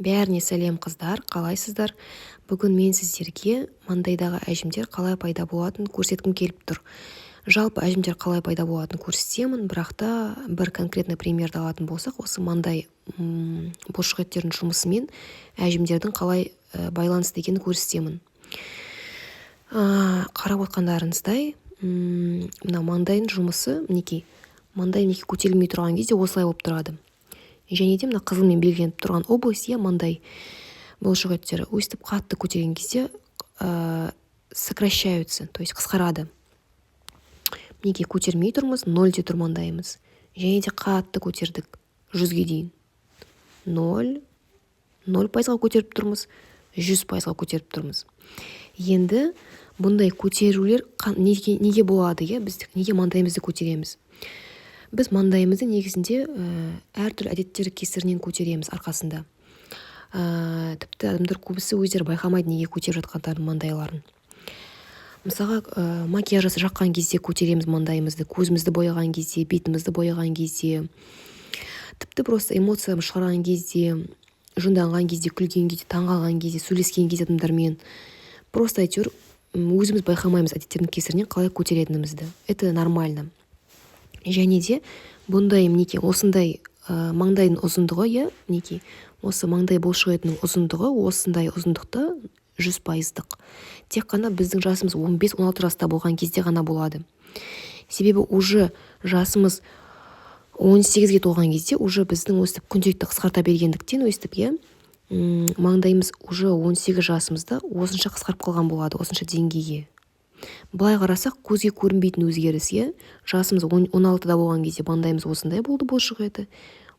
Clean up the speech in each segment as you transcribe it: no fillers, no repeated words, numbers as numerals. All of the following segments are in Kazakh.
Бәріне сәлем, қыздар! Қалайсыздар? Бүгін мен сіздерге маңдайдағы әжімдер қалай пайда болатынын көрсеткім келіп тұр. Жалпы әжімдер қалай пайда болатынын көрсетемін, бірақ та бір конкретный примерді алатын болсақ, осы маңдай бұлшық еттердің жұмысымен әжімдердің қалай байланысты екенін көрсетемін. Қарап отқандарыңыздай, мына маңдайдың жұмысы, мінекей, маңдай, мінекей, көтерілмей тұрған кезде осылай болып тұрады. Және де мына қызылмен белгіленіп тұрған область, иә, маңдай бұлшық еттері өстіп қатты көтерген кезде сокращаются, то есть қысқарады. Мінекей, көтермей тұрмыз, нөлде тұр маңдайымыз. Және де қатты көтердік, 100-ге дейін. 0, 0%-ға көтеріп тұрмыз, 100%-ға көтеріп тұрмыз. Енді бұндай көтерулер неге болады, иә? Біз неге маңдайымызды көтереміз? Біз маңдайымызды негізінде әртүрлі әдеттер кесірінен көтереміз арқасында. Тіпті адамдар көбісі өздері байқамайды неге көтеріп жатқандарын маңдайларын. Мысалға, макияж жаққан кезде көтереміз маңдайымызды, көзімізді бояған кезде, бетімізді бояған кезде, тіпті просто эмоциямызды шығарған кезде, жынданған кезде, күлген кезде, таңғалған кезде, сөйлескен кезде адамдармен, просто әйтеуір өзіміз байқамаймыз әдеттердің кесірінен қалай көтеретінімізді. Это нормально. Және де бұндай, мінекей, осындай маңдайдың ұзындығы, иә, мінекей, осы маңдай бұлшық етінің ұзындығы осындай ұзындықта 100%-дық тек қана біздің жасымыз 15-16 жаста болған кезде ғана болады. Себебі уже жасымыз 18-ге толған кезде уже біздің өстіп күнделікті қысқарта бергендіктен, өстіп, иә, маңдайымыз уже 18 жасымызда осынша қысқарып қалған болады, осынша деңгейге. Былай қарасақ, көзге көрінбейтін өзгеріс, иә. Жасымыз 16-да болған кезде маңдайымыз осындай болды бұлшық еті.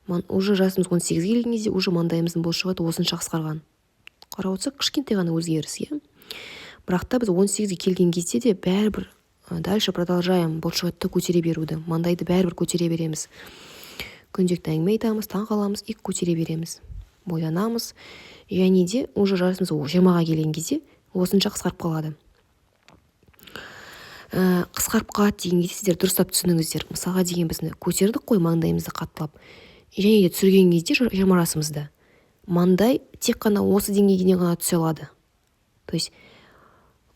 Уже жасымыз 18-ге келген кезде уже маңдайымыздың бұлшық еті осынша қысқарған. Қарап отырсақ, кішкентай ғана өзгеріс, иә. Бірақ та біз 18-ге келген кезде де бәрібір дальше продолжаем бұлшық етті көтере беруді, маңдайды бәрібір көтере береміз. Күнделікті әңгіме айтамыз, таң қаламыз и көтере береміз, боянамыз. Және де уже жасымыз 20-ға келген кезде осынша қысқарып қалады. Қысқарып қалады деген кезде сіздер дұрыстап түсініңіздер. Мысалға деген, біз көтердік қой маңдайымызды қаттылап, және де түсірген кезде 20 жасымызда маңдай тек қана осы деңгейге дейін ғана түсе алады. То есть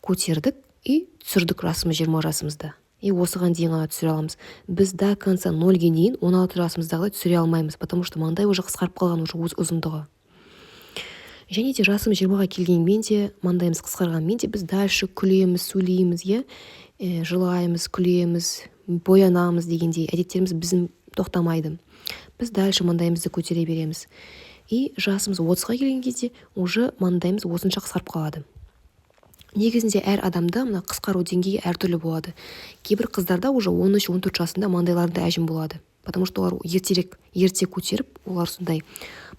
көтердік и түсірдік жасымыз 20 жасымызда, и осыған дейін ғана түсіре аламыз. Біз до конца нольге дейін 16 жасымыздағыдай түсіре алмаймыз, потому что маңдай уже қысқарып қалған, уже өз ұзындығы. Және де жасымыз 20-ға келгенмен де, маңдайымыз қысқарғанмен де, біз дальше күлеміз, сөйлейміз, иә, жылаймыз, күлеміз, боянамыз дегендей әдеттеріміз біздің тоқтамайды. Біз дальше маңдайымызды көтере береміз. И жасымыз 30-ға келген кезде уже маңдайымыз осынша қысқарып қалады. Негізінде әр адамда мына қысқару деңгейі әртүрлі болады. Кейбір қыздарда уже 13-14 жасында маңдайларында әжім болады, потому что олар ертерек, ерте көтеріп, олар сондай.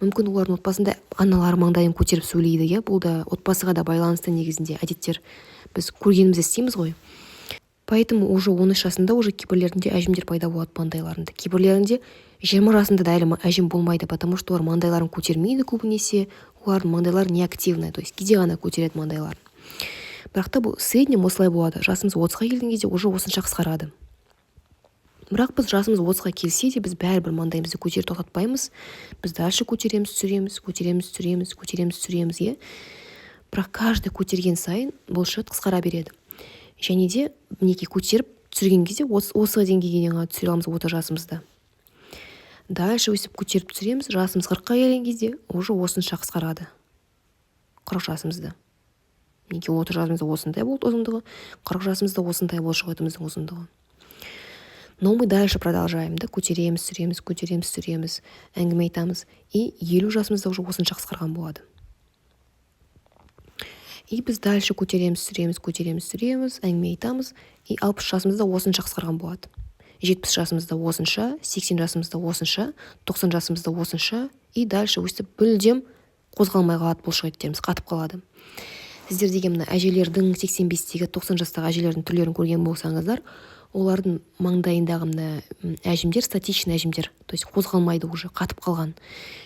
Мүмкін, олардың отбасында аналары маңдайын көтеріп сөйлейді, иә. Бұл да отбасыға да байланысты негізінде әдеттер. Біз көргенімізді істейміз ғой. Поэтому уже 13 жасында уже кейбіреулерінде әжімдер пайда болады маңдайларында. Кейбіреулерінде 20 жасында да әлі әжім болмайды, потому что олар маңдайларын көтермейді көбінесе, олардың маңдайлары неактивный, то есть кейде ғана көтереді маңдайларын. Бірақ та бұл в среднем осылай болады: жасымыз 30-ға келген кезде уже осынша қысқарады. Бірақ біз жасымыз 30-ға келсе де, біз бәрібір маңдайымызды көтеріп тоқтатпаймыз. Біз дальше көтереміз, түсіреміз, көтереміз, түсіреміз, көтереміз, түсіреміз, иә. Бірақ каждый көтерген сайын бұлшық қысқара береді. Және де, мінекей, көтеріп түсірген кезде осы деңгейге дейін ғана түсіре аламыз 30 жасымызда. Дальше өстіп көтеріп түсіреміз. Жасымыз 40-қа келген кезде уже осынша қысқарады, 40 жасымызда. Мінекей, 30 жасымызда осындай болды ұзындығы, 40 жасымызда осындай бұлшық етіміздің ұзындығы. Но мы дальше продолжаем да, көтереміз, түсіреміз, көтереміз, түсіреміз, әңгіме айтамыз. И 50 жасымызда уже осынша қысқарған болады. И біз дальше көтереміз, түсіреміз, көтереміз, түсіреміз, әңгіме айтамыз. И 60 жасымызда осынша қысқарған болады, 70 жасымызда осынша, 80 жасымызда осынша, 90 жасымызда осынша. И дальше өстіп мүлдем қозғалмай қалады бұлшық еттеріміз, қатып қалады. Сіздер деген мына әжелердің, 85-тегі, 90 жастағы әжелердің түрлерін көрген болсаңыздар, олардың маңдайындағы мына әжімдер статичный әжімдер, то есть қозғалмайды, уже қатып қалған.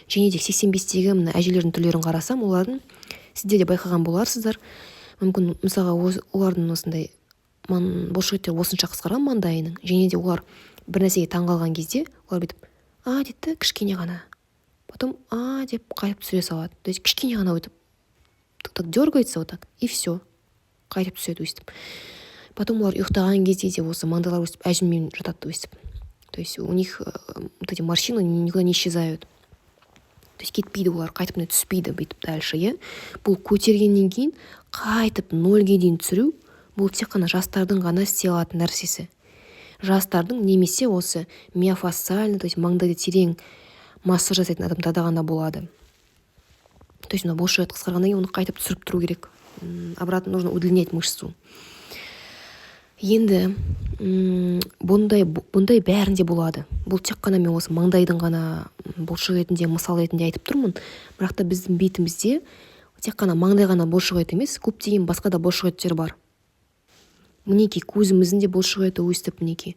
Және де 85-тегі мына әжелердің түрлерін қарасам, олардың, сіздер де байқаған боларсыздар мүмкін, мысалға, олардың осындай бұлшық еттері осынша қысқарған маңдайының. Және де олар бір нәрсеге таңғалған кезде олар бүйтіп «а» дейді да кішкене ғана. Потом «а» деп қайтып түсіре салады. То есть кішкене ғана өйтіп так дергается, вот так, и все, қайтып түседі өйстіп. Потом олар ұйықтаған кезде де осы маңдайлары өстіп әжіммен жатады өйстіп. То есть у них вот эти морщины никуда не исчезают, то есть кетпейді олар, қайтып міне түспейді бүйтіп дальше, иә. Бұл көтергеннен кейін қайтып нольге дейін түсіру, бұл тек қана жастардың ғана істей алатын нәрсесі, жастардың немесе осы миофасциальный, то есть маңдайды терең массаж жасайтын адамдарда ғана болады. То есть мына бұлшық ет қысқарғаннан кейін оны қайтып түсіріп тұру керек, обратно нужно удлинять мышцу. Енді бұндай бәрінде болады. Бұл тек қана мен осы маңдайдың ғана бұлшық етінде мысал ретінде айтып тұрмын. Бірақ та біздің бетімізде тек қана маңдай ғана бұлшық ет емес, көптеген басқа да бұлшық еттер бар. Мінекей, көзіміздің де бұлшық еті өстіп, мінекей,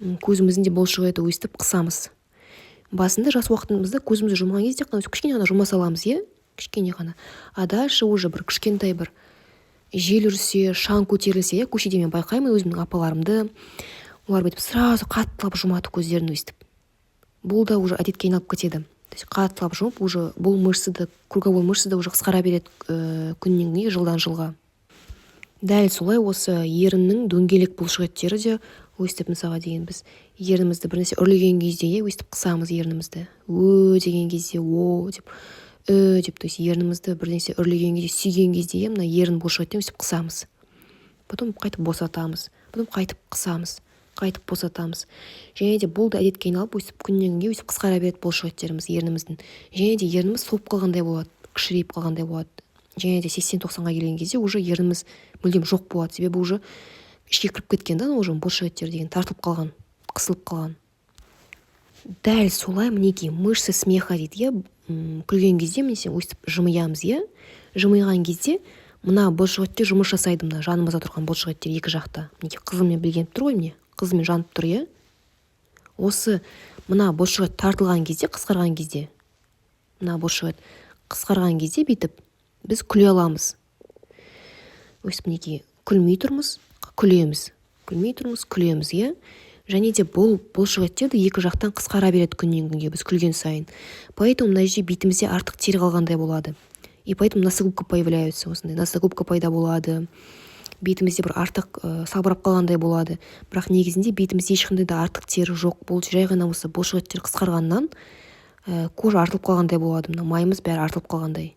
көзіміздің де бұлшық еті өстіп қысамыз. Басында жас уақытымызда көзімізді жұмған кезде тек қана кішкене ғана жұма саламыз, иә, кішкене ғана. А дальше уже бір кішкентай бір жел үрсе, шаң көтерілсе, иә, көшеде мен байқаймын өзімнің апаларымды, олар бүйтіп сразу қаттылап жұмады көздерін өйстіп. Бұл да уже әдетке айналып кетеді. То есть қаттылап жұмып, уже бұл мышца да, круговой мышца да уже қысқара береді күннен күнге, жылдан жылға. Дәл солай осы еріннің дөңгелек бұлшық еттері де өстіп, мысалға деген, біз ернімізді бір нәрсе үрлеген кезде, иә, өйстіп қысамыз ернімізді, «ө» деген кезде, «о» деп, «ү» деп. То есть ернімізді бір нәрсе үрлеген кезде, сүйген кезде, иә, мына ерін бұлшық еттен өйстіп қысамыз, потом қайтып босатамыз, потом қайтып қысамыз, қайтып босатамыз. Және де бұл да әдетке айналып, өйстіп күннен күнге өйстіп қысқара береді бұлшық еттеріміз ерніміздің. Және де ерніміз солып қалғандай болады, кішірейіп қалғандай болады. Және де 80-90-ға келген кезде уже ерніміз мүлдем жоқ болады, себебі уже ішке кіріп кеткен да, уже бұлшық еттер деген тартылып қалған, қысылып қалған. Дәл солай, мінекей, мышцы смеха дейді, иә. Күлген кезде, міне, өйстіп жымиямыз, иә. Жымиған кезде мына бұлшық еттер жұмыс жасайды, мына жанымызда тұрған бұлшық еттер екі жақта, мінекей, қызылмен белгіленіп тұр ғой, міне, қызылмен жанып тұр, иә. Осы мына бұлшық ет тартылған кезде, қысқарған кезде, мына бұлшық ет қысқарған кезде бүйтіп біз күле аламыз өйстіп. Мінекей, күлмей тұрмыз, күлеміз, күлмей тұрмыз, күлеміз, иә. Және де бұл бұлшық еттер де екі жақтан қысқара береді күннен күнге біз күлген сайын. Поэтому мына жерде бетімізде артық тері қалғандай болады, и поэтому носогубка появляются, осындай носогубка пайда болады, бетімізде бір артық салбырап қалғандай болады. Бірақ негізінде бетімізде ешқандай да артық тері жоқ, бұл жай ғана осы бұлшық еттер қысқарғаннан кожа артылып қалғандай болады, мына майымыз бәрі артылып қалғандай.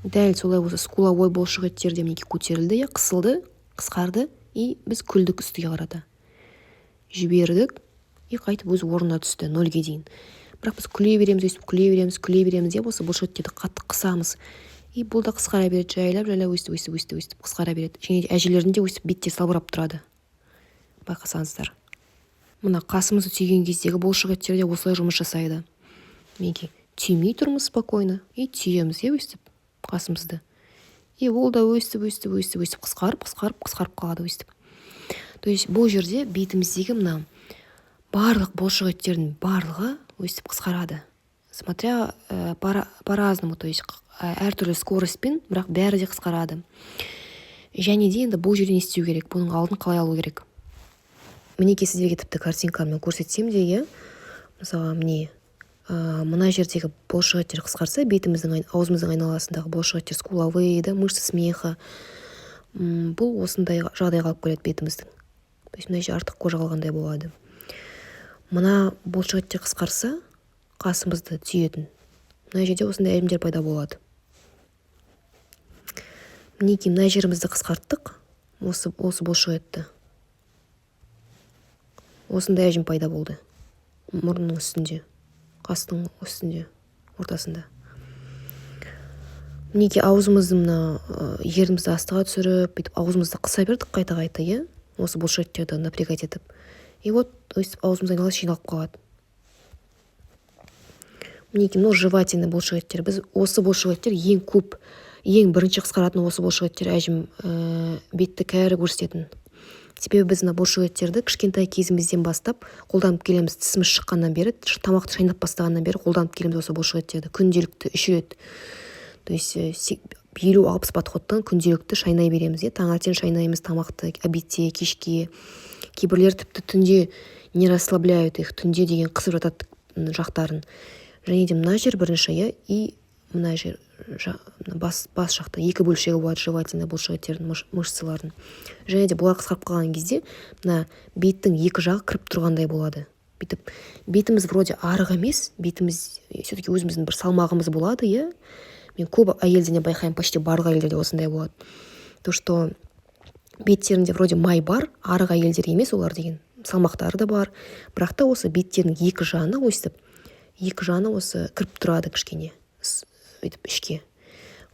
Дәл солай осы скуловой бұлшық еттер де, мінекей, көтерілді, иә, қысылды, қысқарды, и біз күлдік, үстіге қарата жібердік, и қайтып өз орнына түсті нольге дейін. Бірақ біз күле береміз, өйстіп күле береміз, күле береміз, иә, осы бұлшық еттерді қатты қысамыз, и бұл да қысқара береді жайлап жайлап, өйстіп, өйстіп, өйстіп, өйстіп қысқара береді. Және де әжелердің де өйстіп беттері салбырап тұрады, байқасаңыздар. Мына қасымызды түйген кездегі бұлшық еттер де осылай жұмыс жасайды. Мінекей, түймей тұрмыз спокойно и түйеміз, иә, өйстіп қасымызды, и ол да өйстіп, өйстіп, өйстіп, өйстіп қысқарып, қысқарып, қысқарып қалады өйстіп. То есть бұл жерде бетіміздегі мына барлық бұлшық еттердің барлығы өйстіп қысқарады, смотря по-разному, то есть әртүрлі скоростьпен, бірақ бәрі де қысқарады. Және де енді бұл жерде не істеу керек, бұның алдын қалай алу керек? Мінекей, сіздерге тіпті картинкамен көрсетсем де, иә. Мысалға, міне, мына жердегі бұлшық еттер қысқарса, бетіміздің, аузымыздың айналасындағы бұлшық еттер, скуловые, да, мышцы смеха, бұл осындай жағдайға алып келеді бетіміздің. То есть мына жерде артық кожа қалғандай болады. Мына бұлшық еттер қысқарса, қасымызды түйетін, мына жерде осындай әжімдер пайда болады. Мінекей, мына жерімізді қысқарттық, осы бұлшық етті, осындай әжім пайда болды мұрынның үстінде, қастың үстінде, ортасында. Мінекей, аузымызды, мына ернімізді астыға түсіріп, бүйтіп аузымызды қыса бердік қайта қайта, иә, осы бұлшық еттерді напрягать етіп, и вот өйстіп аузымыз айналасы жиналып қалады. Мінекей, мынау жевательный бұлшық еттер. Біз осы бұлшық еттер ең көп, ең бірінші қысқаратын осы бұлшық еттер, әжім, бетті кәрі көрсететін. Себебі біз мына бұлшық еттерді кішкентай кезімізден бастап қолданып келеміз, тісіміз шыққаннан бері, тамақты шайнап бастағаннан бері қолданып келеміз осы бұлшық еттерді күнделікті үш рет. То есть 50-60 подходтан күнделікті шайнай береміз, иә. Таңертең шайнаймыз тамақты, обедте, кешке. Кейбіреулер тіпті түнде не расслабляют их, түнде деген қысып жатады жақтарын. Және де мына жер бірінші, иә, и мына жер, бас жақта екі бөлшегі болады жевательный бұлшықеттердің, мышцалардың. Және де бұлар қысқарып қалған кезде мына беттің екі жағы кіріп тұрғандай болады. Бүйтіп бетіміз вроде арық емес, бетіміз все таки өзіміздің бір салмағымыз болады, иә. Мен көп әйелдерден байқаймын, почти барлық әйелдерде осындай болады, то что беттерінде вроде май бар, арық әйелдер емес олар деген, салмақтары да бар, бірақ та осы беттерінің екі жаны өстіп, екі жаны осы кіріп тұрады кішкене өйтіп ішке.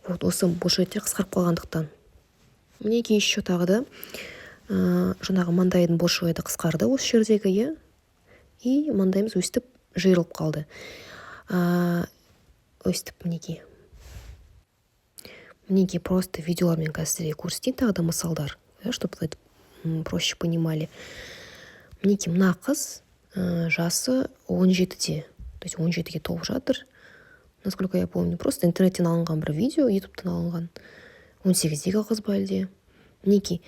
Вот осы бұлшықеттер қысқарып қалғандықтан. Мінекей, еще тағы да жаңағы маңдайдың бұлшық еті қысқарды осы жердегі, иә, и маңдайымыз өстіп жиырылып қалды өстіп. Мінекей, мінекей, просто видеолармен қазір сіздерге көрсетейін тағы да мысалдар, да, чтобы вы проще понимали. Мінекей, мына қыз, жасы 17-де, то есть 17-ге толып жатыр, насколько я помню. Просто интернеттен алынған бір видео, Ютубтан алынған. 18-дегі қыз ба әлде? Мінекей,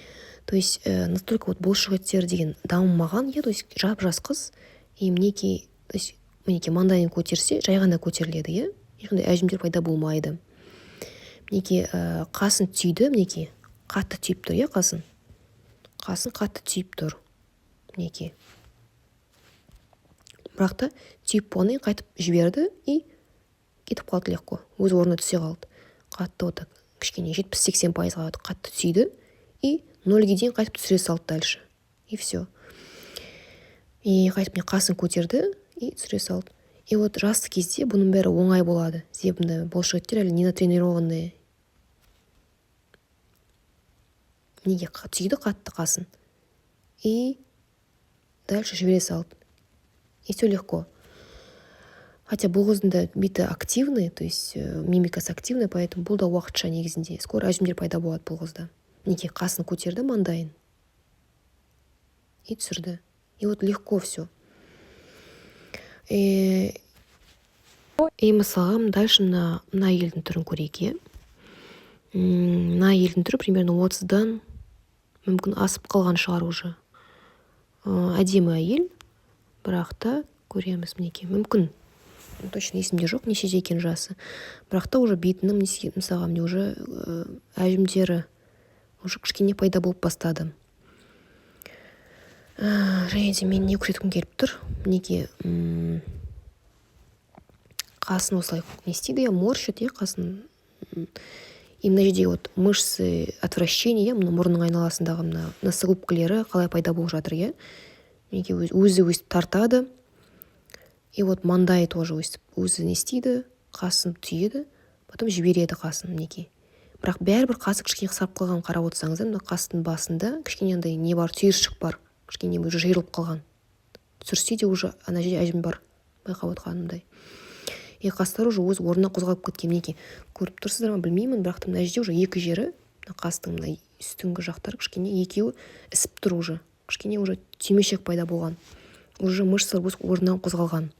то есть настолько вот бұлшық еттер деген дамымаған, иә, то есть жап жас қыз. И мінекей, то есть мінекей, маңдайын көтерсе, жай ғана көтеріледі, иә, ешқандай әжімдер пайда болмайды. Мінекей, қасын түйді, мінекей, қатты түйіп тұр, иә, қасын қатты түйіп тұр, мінекей. Бірақ та түйіп болғаннан кейін қайтып жіберді и кетіп қалды легко, өз орнына түсе қалды. Қатты вот так кішкене 70-80%-ға қатты түйді и нөлге дейін қайтып түсіре салды дальше, и все. И қайтып міне қасын көтерді и түсіре салды. И вот жас кезде бұның бәрі оңай болады, себебі мына бұлшықеттер әлі не натренированные. Неге түйді қатты қасын и дальше жібере салды, и все легко. Хотя бұл қыздың да беті активный, то есть мимикасы активный, поэтому бұл да уақытша негізінде, скоро әжімдер пайда болады бұл қызда. Мінекей, қасын көтерді, маңдайын, и түсірді, и вот легко все. И мысалға, дальше мына әйелдің түрін көрейік, иә. Мына әйелдің түрі примерно 30-дан мүмкін асып қалған шығар уже. Әдемі әйел, бірақ та көреміз, мінекей. Мүмкін, точно есімде жоқ нешеде екен жасы, бірақ та уже бетінің, мысалға, міне, уже әжімдері уже кішкене пайда болып бастады. Және де мен не көрсеткім келіп тұр? Мінекей, қасын осылай не істейді, иә, морщит, иә, қасын. И мына жердегі вот мышцы отвращения, иә, мына мұрнының айналасындағы мына носогубкалері қалай пайда болып жатыр, иә. Мінекей, өзі өстіп тартады. И вот маңдайы тоже өстіп өзі не істейді, қасын түйеді, потом жібереді қасын, мінекей. Бірақ бәрібір қасы кішкене қысқарып қалған. Қарап отырсаңыздар, мына қастың басында кішкене андай не бар, түйіршік бар, кішкене уже жиырылып қалған. Түсірсе де, уже ана жерде әжім бар, байқап отырғанымдай. И қастары уже өз орнынан қозғалып кеткен. Мінекей, көріп тұрсыздар ма, білмеймін, бірақ та мына жерде уже екі жері, мына қастың мына үстіңгі жақтары кішкене екеуі ісіп тұр уже, кішкене уже түймешек пайда болған, уже мышцалар өз орнынан қозғалған.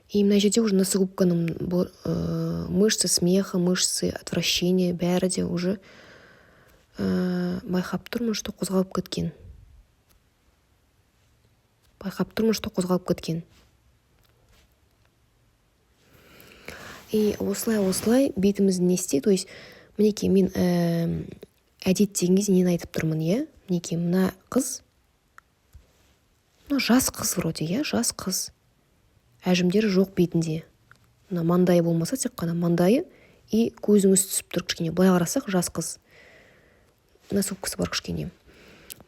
И мына жерде уже носогубканың мышцы смеха, мышцы отвращения, бәрі де уже байқап тұрмын, что қозғалып кеткен, байқап тұрмын, что қозғалып кеткен. И осылай, осылай бетіміз не істейді. То есть мінекей, мен әдеттеген кезде нені айтып тұрмын, иә? Мінекей, мына қыз, мына жас қыз вроде, иә, жас қыз, әжімдері жоқ бетінде, мына маңдайы болмаса, тек қана маңдайы и көзінің үсті түсіп тұр кішкене. Былай қарасақ, жас қыз, носогубкасы бар кішкене.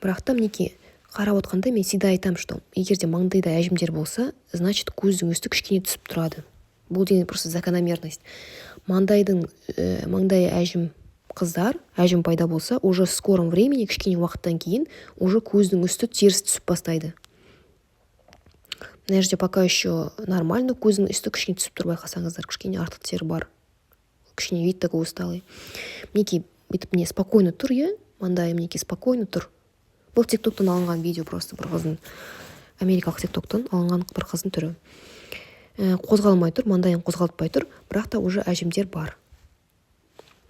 Бірақ та мінекей, қарап отқанда мен всегда айтамын, что егер де маңдайда әжімдер болса, значит, көздің үсті кішкене түсіп тұрады. Бұл деген просто закономерность. Маңдайдың маңдайы әжім қыздар, әжім пайда болса, уже в скором времени, кішкене уақыттан кейін уже көздің үсті теріс түсіп бастайды. Мына жерде пока еще нормально, көздің үсті кішкене түсіп тұр, байқасаңыздар, кішкене артық тері бар, кішкене вид такой усталый. Мінекей, бүйтіп не спокойно тұр, иә, маңдайы, мінекей, спокойно тұр. Бұл Тик Токтан алынған видео, просто бір қыздың, америкалық Тик Токтан алынған бір қыздың түрі. Қозғалмай тұр, маңдайын қозғалтпай тұр, бірақ та уже әжімдер бар,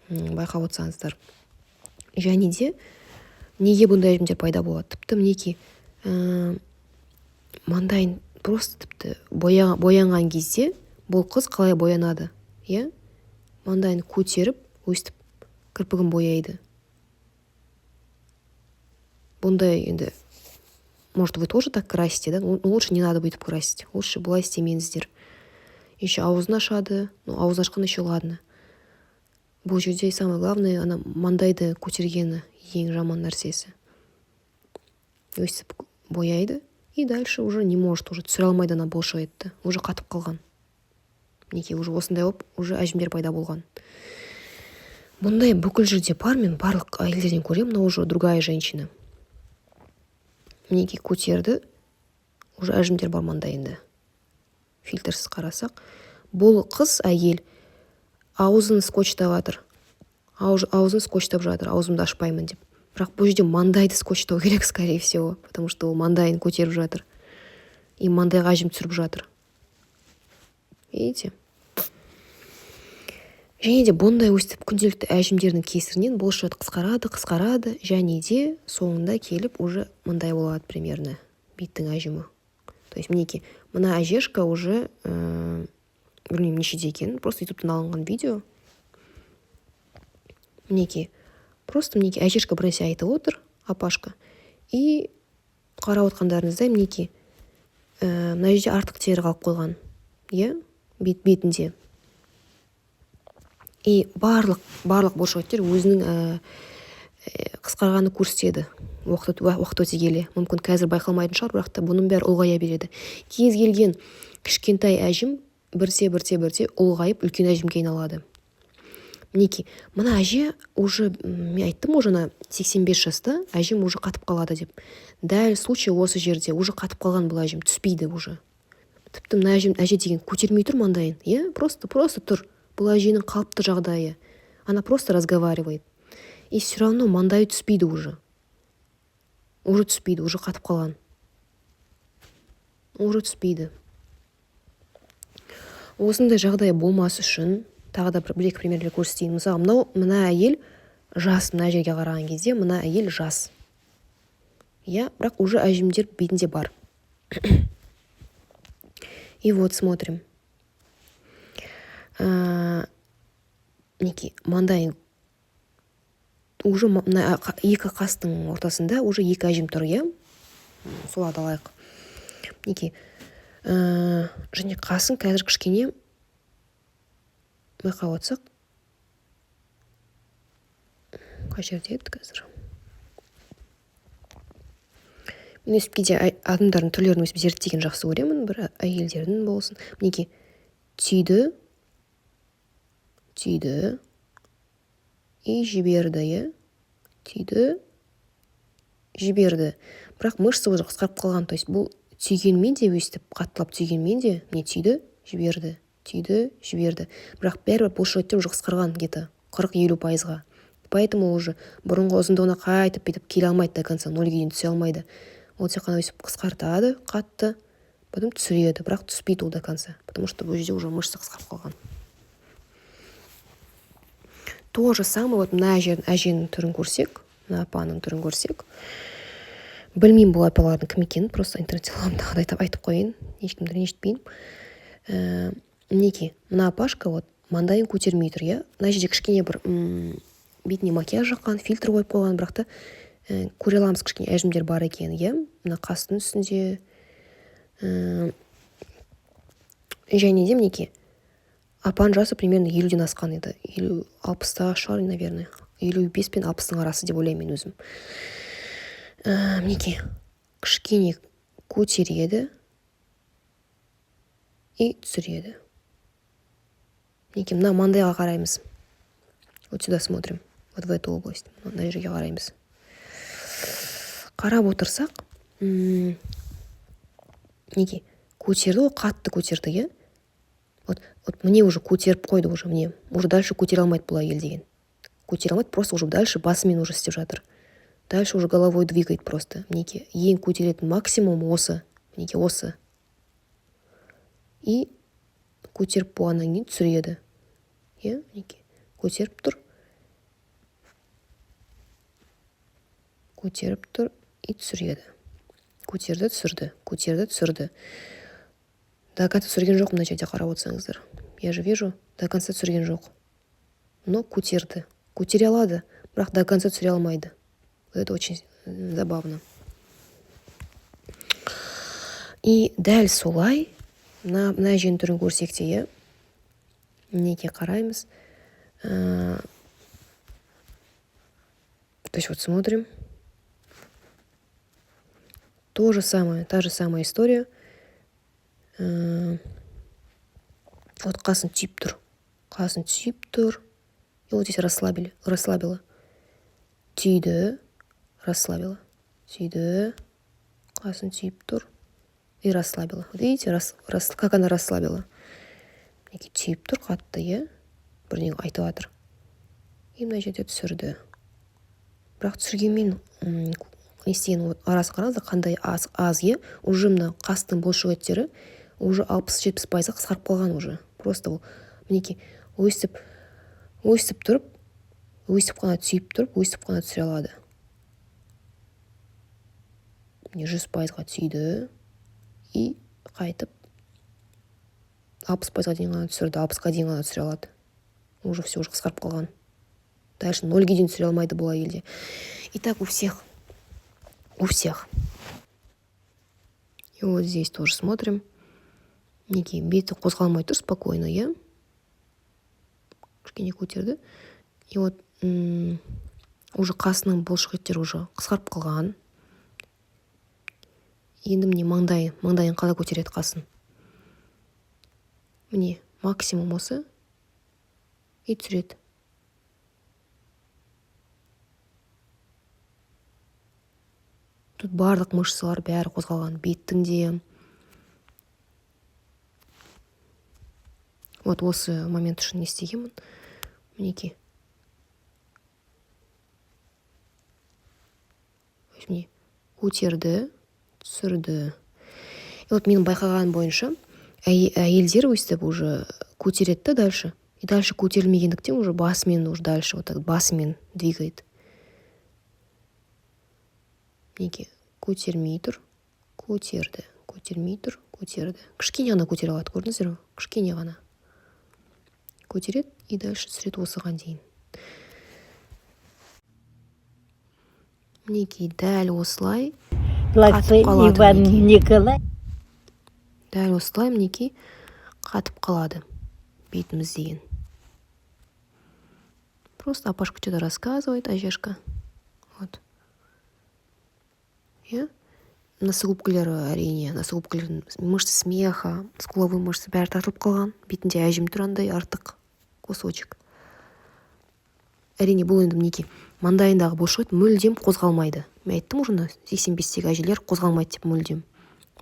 байқап отырсаңыздар. Және де неге бұндай әжімдер пайда болады? Тіпті мінекей, маңдайын Просто тіпті боянған кезде бұл қыз қалай боянады, иә? Маңдайын көтеріп, өстіп кірпігін бояйды. Бұндай енді, может, вы тоже так красите, да? Ну, лучше не надо бүйтіп красить, лучше былай істемеңіздер. Еще аузын ашады. Ну, аузын ашқан еще ладно. Бұл жерде самое главное, ана маңдайды көтергені ең жаман нәрсесі. Өстіп бояйды и дальше уже не может, уже түсіре алмайды ана бұлшық етті, уже қатып қалған. Мінекей, уже осындай болып, уже әжімдер пайда болған. Бұндай бүкіл жерде бар, мен барлық әйелдерден көремін. Мынау уже другая женщина. Мінекей, көтерді, уже әжімдер бар маңдайында. Фильтрсіз қарасақ, бұл қыз, әйел аузын скотчтап жатыр, аузын скотчтап жатыр, аузымды ашпаймын деп. Бірақ бұл жерде маңдайды скотчтау керек, скорее всего, потому что ол маңдайын көтеріп жатыр и маңдайға әжім түсіріп жатыр, видите? Және де бұндай өстіп күнделікті әжімдердің кесірінен бұлшық қысқарады, қысқарады және де соңында келіп уже мындай болады примерно беттің әжімі. То есть мінекей, мына әжешка уже білмеймін, нешеде екенін, просто Ютубтан алынған видео. Мінекей, просто мінекей, әжешка бір нәрсе айтып отыр, апашка. И қарап отқандарыңыздай, мінекей, мына жерде артық тері қалып қойған, иә, бетінде. И барлық бұлшық өзінің қысқарғанын көрсетеді уақыт өте келе. Мүмкін, қазір байқалмайтын шығар, бірақ та бұның бәрі ұлғая береді. Кез келген кішкентай әжім бірте, бірте, бірте ұлғайып, үлкен әжімге айналады. Мінекей, мына әже уже, мен айттым ғой жаңа, 85 жаста әжем уже қатып қалады деп. Дәл случай осы жерде уже қатып қалған бұл әжем, түспейді уже. Тіпті мына әжем, әже деген көтермей тұр маңдайын, иә, просто тұр. Бұл әженің қалыпты жағдайы, она просто разговаривает, и все равно маңдайы түспейді уже, уже түспейді, уже қатып қалған, уже түспейді. Осындай жағдай болмас үшін тағы да бір екі примерлер көрсетейін. Мысалы, мынау, мына әйел жас, мына жерге қараған кезде мына әйел жас, иә, бірақ уже әжімдер бетінде бар. И вот смотрим, мінекей, маңдайын уже, мына екі қастың ортасында уже екі әжім тұр, иә, соларды алайық. Мінекей, және қасын қазір кішкене байқап отырсақ, қай жерде еді қазір? Мен өстіп кейде адамдардың түрлерін өстіп зерттеген жақсы көремін, бір әйелдердің болсын. Мінекей, түйді, түйді и жіберді, иә, түйді, жіберді, бірақ мышца уже қысқарып қалған. То есть бұл түйгенмен де, өстіп қаттылап түйгенмен де, міне, түйді, жіберді, түйді, жіберді, бірақ бәрібір бұлшық уже қысқарған где-то 40-50%-ға. Поэтому уже бұрынғы ұзындығына қайтып бүйтіп келе алмайды, до конца нольге дейін түсе алмайды. Ол тек қана өйстіп қысқартады қатты, потом түсіреді, бірақ түспейді ол до конца, потому что бұл жерде уже мышца қысқарып қалған. То же самое вот мына әженің түрін көрсек, мына апаның түрін көрсек. Білмеймін бұл апалардың кім екенін, просто интернеттен аламын, тағы да айтып қояйын, ешкімді ренжітпеймін. Мінекей, мына апашка вот маңдайын көтермей тұр, иә. Мына жерде кішкене бір бетіне макияж жаққан, фильтр қойып қойған, бірақ та көре аламыз кішкене әжімдер бар екенін, иә, мына қастың үстінде. Және де мінекей, апаның жасы примерно 50-ден асқан еді, 50, 60-та шығар, наверное, 55 пен 60-тың арасы деп ойлаймын мен өзім. Мінекей, кішкене көтереді и түсіреді. Мінекей, мына маңдайға қараймыз, вот сюда смотрим, вот в эту область, мына жерге қараймыз. Қарап отырсақ, мінекей, көтерді ғой, қатты көтерді, иә. Вот міне, уже көтеріп қойды, уже міне, уже дальше көтере алмайды бұл әйел деген, көтере алмайды просто, уже дальше басымен уже істеп жатыр, дальше уже головой двигает просто. Мінекей, ең көтеретін максимум осы, мінекей, осы. И көтеріп болғаннан кейін түсіреді, иә. Мінекей, көтеріп тұр, көтеріп тұр и түсіреді, көтерді, түсірді, көтерді, түсірді. До конца түсірген жоқ мына жерде, қарап отырсаңыздар. Я же вижу, до конца түсірген жоқ. Но көтерді. Көтере алады, бірақ до конца түсіре алмайды. Это очень забавно. И дәл солай мына әженің түрін көрсек те, иә, мінекей, қараймыз. То есть вот смотрим. То же самое, та же самая история. Вот қасын түйіп тұр. Қасын түйіп тұр. И вот здесь расслабили, расслабила. Түйді, расслабила. Түйді, қасын түйіп тұр. И расслабила. Вот видите, как она расслабила. Мінекей, түйіп тұр қатты, иә, бірдеңе айтып жатыр. И мына жерде түсірді. Бірақ түсіргенмен не істеген, арасын қараңыздар, қандай аз, аз, иә. Уже мына қастың бұлшық еттері уже 60-70%-ға қысқарып қалған уже. Просто ол мінекей өстіп, өстіп тұрып, өстіп қана түйіп тұрып, өстіп қана түсіре алады. Міне, 100%-ға түйді и қайтып 60%-ға дейін ғана түсірді, 60-қа дейін ғана түсіре алады. Уже все, уже қысқарып қалған. Дальше нольге дейін түсіре алмайды бұл әйелде. И так у всех. У всех. И вот здесь тоже смотрим. Мінекей, беті қозғалмай тұр спокойно, иә, кішкене көтерді. И вот уже қасының бұлшық еттері уже қысқарып қалған. Енді міне, маңдайы, маңдайын қалай көтереді, қасын? Міне, максимум осы, и түсіреді. Тут барлық мышцалар бәрі қозғалған беттің де. Вот осы момент үшін не істегенмін? Мінекей, міне, көтерді, түсірді. И вот менің байқағаным бойынша, әйелдер өйстіп уже көтереді да дальше, и дальше көтерілмегендіктен уже басымен, уже дальше вот так басымен двигает. Мінекей, көтермей тұр, көтерді, көтермей тұр, көтерді. Кішкене ғана көтере алады, көрдіңіздер ме? Кішкене ғана көтереді и дальше түсіреді осыған дейін. Мінекей, дәл осылай қатып қалады. Иван Мінекей. Николай. Дәл осылай, мінекей, қатып қалады бетіміз деген. Просто апашка что то рассказывает, әжешка. Вот, иә, носогубкалары, әрине, носогубкалардың, мышцы смеха, скуловой мышцы бәрі тартылып қалған. Бетінде әжім тұр, андай артық кусочек. Әрине, бұл енді, мінекей, маңдайындағы бұлшық ет мүлдем қозғалмайды. Мен айттым уже, мына 85-тегі әжелер қозғалмайды деп мүлдем.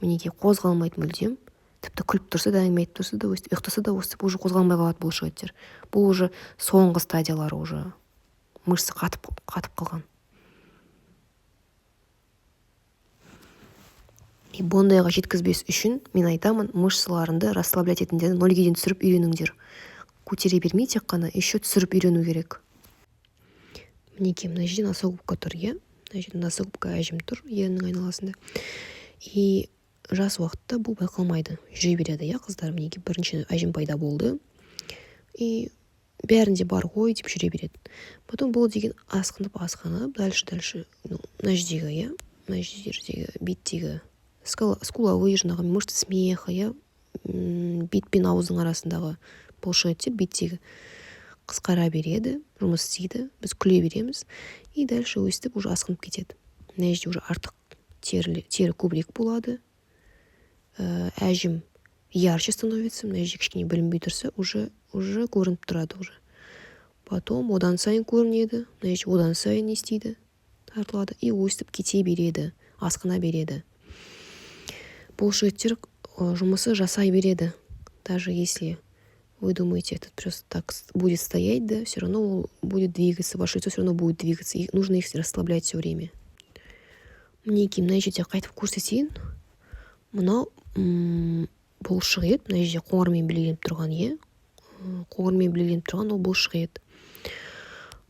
Мінекей, қозғалмайды мүлдем. Тіпті күліп тұрса да, әңгіме айтып тұрса да, өстіп ұйықтаса да, өстіп уже қозғалмай қалады бұлшық еттер. Бұл уже соңғы стадиялары, уже мышца қатып қалған. И бұндайға жеткізбес үшін мен айтамын: мышцаларыңды расслаблять етіңдер, нольге дейін түсіріп үйреніңдер. Көтере бермей тек қана, еще түсіріп үйрену керек. Мінекей, мына жерде носогубка тұр, иә, мына жерде носогубка, әжім тұр еріннің айналасында. И жас уақытта бұл байқалмайды, жүре береді, иә, қыздар. Мінекей, бірінші әжім пайда болды и бәрінде бар ғой деп жүре береді. Потом бұл деген асқынып, асқынып, дальше, дальше, ну, мына жердегі, иә, мына жердегі беттегі скуловые, жаңағы мышцы смеха, иә, бет пен ауыздың арасындағы бұлшық еттер беттегі қысқара береді, жұмыс істейді, біз күле береміз. И дальше өстіп уже асқынып кетеді. Мына жерде уже артық тері көбірек болады, әжім ярче становится. Мына жерде кішкене білінбей тұрса, уже көрініп тұрады уже. Потом одан сайын көрінеді. Мына жерде одан сайын не істейді? Тартылады. И өстіп кете береді, асқына береді. Бұлшық еттер жұмысы жасай береді. Даже если вы думаете, этот просто так будет стоять, да, все равно он будет двигаться, ваше лицо все равно будет двигаться, и нужно их расслаблять все время. Мінекей, мына жерде қайтып көрсетейін. Мынау бұлшық ет, мына жерде қоңырмен белгіленіп тұрған, иә, қоңырмен белгіленіп тұрған ол бұлшық ет.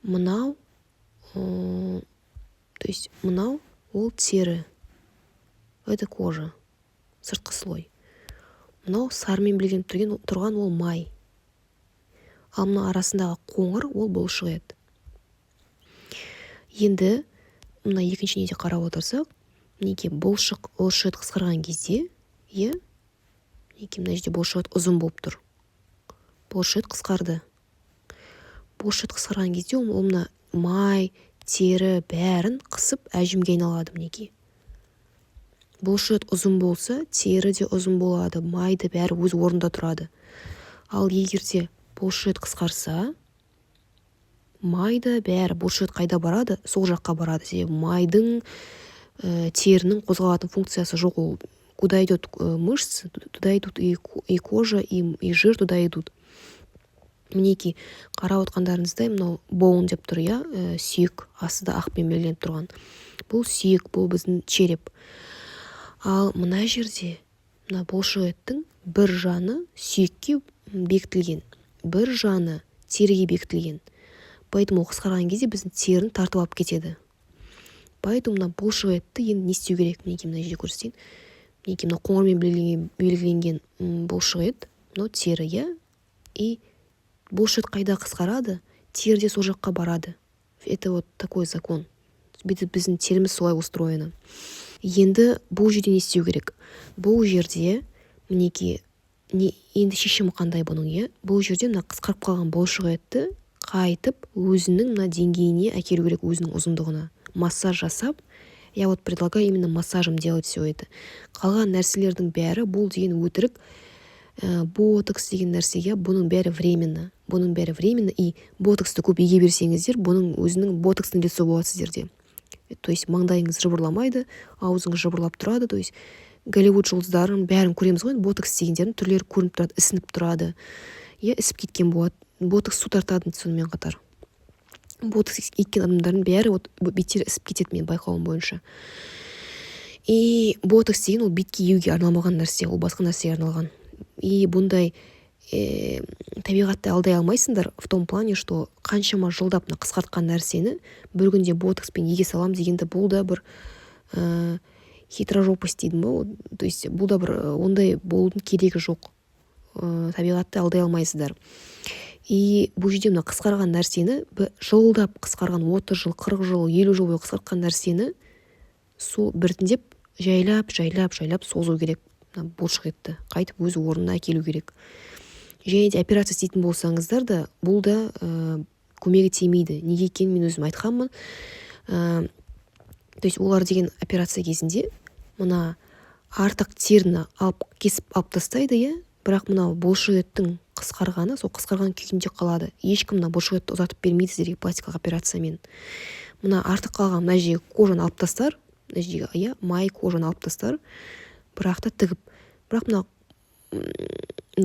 Мынау, то есть мынау ол тері, это кожа, сыртқы слой. Мынау сарымен белгіленіп тұрған ол май, ал мына арасындағы қоңыр ол бұлшық ет. Енді мына екінші неде қарап отырсақ, мінекей, бұлшық ет қысқарған кезде, иә, мінекей, мына жерде бұлшық ет ұзын болып тұр. Бұлшық ет қысқарды. Бұлшық ет қысқарған кезде ол мына май, тері, бәрін қысып, әжімге айналады. Мінекей, бұлшық ет ұзын болса, тері де ұзын болады, май да, бәрі өз орнында тұрады. Ал егер де бұлшық ет қысқарса, май да, бәрі, бұлшық ет қайда барады, сол жаққа барады. Себебі майдың, терінің қозғалатын функциясы жоқ. Ол куда идет мышцы, туда идут и кожа, и жир туда идут. Мінекей, қарап отқандарыңыздай, мынау bone деп тұр, иә, сүйек, астында ақпен белгіленіп тұрған. Бұл сүйек, бұл біздің череп. Ал мына жерде мына бұлшық еттің бір жаны сүйекке бекітілген, бір жаны теріге бекітілген. Поэтому қысқарған кезде біздің теріні тартып алып кетеді. Поэтому мына бұлшық етті енді не істеу керек? Мінекей, мына жерде көрсетейін. Мінекей, мына қоңырмен белгіленген бұлшық ет, мынау тері, иә. И бұлшық ет қайда қысқарады, тері де сол жаққа барады. Это вот такой закон, біздің теріміз солай устроено. Енді бұл жерде не істеу керек? Бұл жерде, мінекей, не, енді шешімі қандай бұның, иә? Бұл жерде мына қысқарып қалған бұлшық етті қайтып өзінің мына деңгейіне әкелу керек, өзінің ұзындығына, массаж жасап. Я вот предлагаю именно массажем делать все это. Қалған нәрселердің бәрі бұл деген өтірік, ботокс деген нәрсе, иә, бұның бәрі временно, бұның бәрі временно. И ботоксты көп еге берсеңіздер, бұның өзінің ботоксный лицо болады сіздерде, то есть маңдайыңыз жыбырламайды, аузыңыз жыбырлап тұрады. То есть Голливуд жұлдыздарын бәрін көреміз ғой, ботокс дегендердің түрлері көрініп тұрады, ісініп тұрады, иә, ісіп кеткен болады. Ботокс су тартады. Сонымен қатар ботокс еккен адамдардың бәрі вот беттері ісіп кетеді, менің байқауым бойынша. И ботокс деген ол бетке егуге арналмаған нәрсе, ол басқа нәрсеге арналған. И бұндай табиғатты алдай алмайсыңдар в том плане, что қаншама жылдап мына қысқартқан нәрсені бір күнде ботокспен еге саламын дегенді, бұл да бір хитрожопость дейтін ба. То есть бұл да бір ондай болудың керегі жоқ, табиғатты алдай алмайсыздар. И бұл жерде мына қысқарған нәрсені, жылдап қысқарған, 30 жыл, 40 жыл, 50 жыл бойы қысқартқан нәрсені сол біртіндеп, жайлап, жайлап, жайлап созу керек. Мына бұлшық етті қайтып өз орнына әкелу керек. Және де операция істейтін болсаңыздар да, бұл да көмегі тимейді. Неге екенін мен өзім айтқанмын. То есть олар деген операция кезінде мына артық теріні алып, кесіп алып тастайды, иә, бірақ мынау бұлшық еттің қысқарғаны сол қысқарған күйінде қалады. Ешкім мына бұлшық етті ұзартып бермейді сіздерге пластикалық операциямен. Мына артық қалған мына жердегі кожаны алып тастар, мына жердегі, иә, май, кожаны алып тастар, бірақ та тігіп, бірақ мына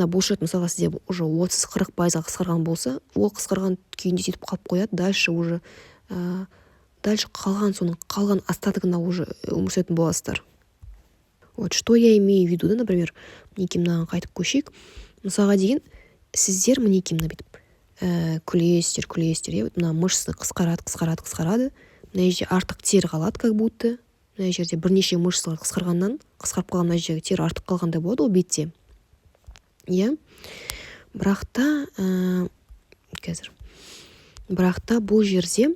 бұлшық ет, мысалға, сізде уже 30-40%-ға қысқарған болса, ол қысқарған күйінде сөйтіп қалып қояды. Дальше уже дальше қалған, соның қалған остатогына уже өмір сүретін боласыздар. Вот что я имею в виду, да? Например, мінекей, мынаған қайтып көшейік. Мысалға деген, сіздер, мінекей, мына бүйтіп күлесіздер, күлесіздер, иә, мына мышцы қысқарады, қысқарады, қысқарады. Мына жерде артық тері қалады, как будто мына жерде бірнеше мышцалар қысқарғаннан қысқарып қалған, мына жерге тері артық қалғандай болады ғой бетте, иә. Бірақ та қазір, бірақ та бұл жерде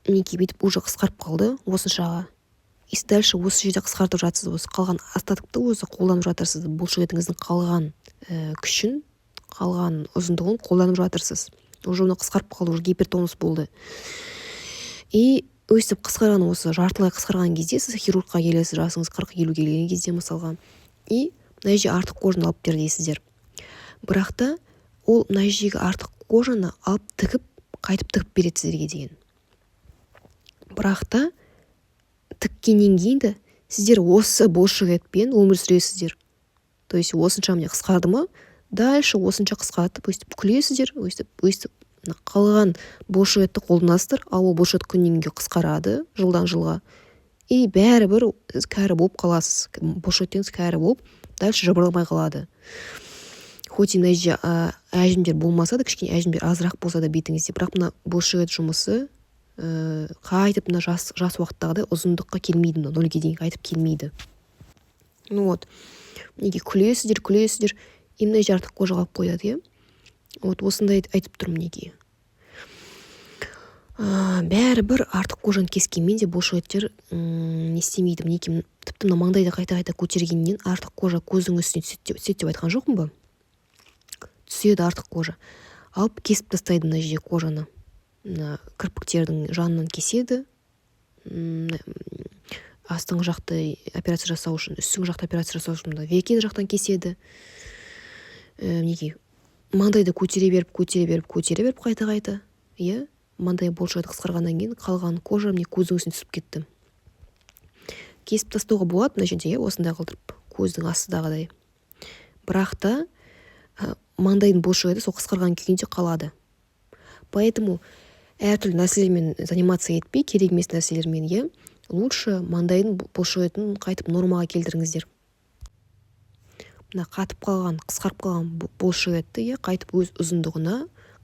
мінекей, бүйтіп уже қысқарып қалды осыншаға. И сіз дальше осы жерде қысқартып жатсыз, осы қалған остатокты осы қолданып жатырсыз, бұлшық етіңіздің қалған күшін, қалған ұзындығын қолданып жатырсыз. Уже оны қысқарып қалды, уже гипертонус болды. И өстіп қысқарған, осы жартылай қысқарған кезде сіз хирургқа келесіз, жасыңыз 40-50-ге келген кезде, мысалға, и мына жерде артық кожаны алып бер дейсіздер. Бірақ та ол мына жердегі артық кожаны алып, тігіп, қайтып тігіп береді сіздерге деген. Бірақ та тіккеннен кейін де сіздер осы бұлшық етпен өмір сүресіздер. То есть осынша, міне, қысқарды ма, дальше осынша қысқартып, өстіп күлесіздер, өстіп, өстіп қалған бұлшық етті қолданасыздар. Ал ол бұлшық ет күннен күнге қысқарады, жылдан жылға, и бәрібір сіз кәрі болып қаласыз. Бұлшық еттеріңіз кәрі болып, дальше жыбырламай қалады. Хоть и мына жерде әжімдер болмаса да, кішкене әжімдер азырақ болса да бетіңізде, бірақ мына бұлшық ет жұмысы қайтып мына жас уақыттағыдай ұзындыққа келмейді, мына нөлге дейін қайтып келмейді. Ну вот, неге күлесіздер, күлесіздер, и мына жерде артық кожа қалып қояды, иә. Вот осындай айтып тұрмын. Мінекей, бәрібір артық кожаны кескенмен де бұлшық не істемейді. Мінекей, тіпті мына маңдайды қайта қайта көтергеннен артық кожа көздің үстіне түседі деп айтқан жоқпын ба? Түседі. Артық кожа алып, кесіп тастайды мына жерде кожаны, мына кірпіктердің жанынан кеседі астыңғы жақты операция жасау үшін, үстіңгі жақты операция жасау үшін мына веки жақтан кеседі. Мінекей, маңдайды көтере беріп, көтере беріп, көтере беріп, қайта қайта, иә, маңдай бұлшық қысқарғаннан кейін қалған кожа, міне, көздің үстіне түсіп кетті. Кесіп тастауға болады мына жерде, иә, осындай қылдырып, көздің астындағыдай, бірақ та маңдайдың бұлшық еті сол қысқарған күйінде қалады. Поэтому әртүрлі нәрселермен заниматься етпей, керек емес нәрселермен, иә, лучше маңдайдың бұлшық етін қайтып нормаға келтіріңіздер. Мына қатып қалған, қысқарып қалған бұлшық етті, иә, қайтып өз ұзындығына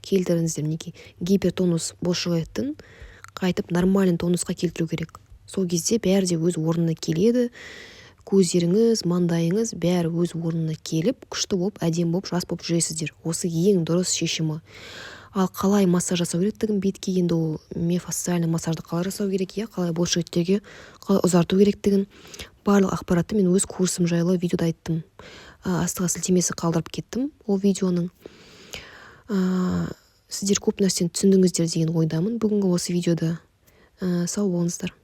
келтіріңіздер. Мінекей, гипертонус бұлшық еттің қайтып нормальный тонусқа келтіру керек. Сол кезде бәрі де өз орнына келеді: көздеріңіз, маңдайыңыз, бәрі өз орнына келіп, күшті болып, әдемі болып, жас болып жүресіздер. Осы ең дұрыс шешімі. Ал қалай массаж жасау керектігін бетке, енді ол миофасциальный массажды қалай жасау керек, иә, қалай бұлшықеттерге қалай ұзарту керектігін, барлық ақпаратты мен өз курсым жайлы видеода айттым. Астыға сілтемесі қалдырып кеттім ол видеоның. Сіздер көп нәрсені түсіндіңіздер деген ойдамын бүгінгі осы видеода. Сау болыңыздар.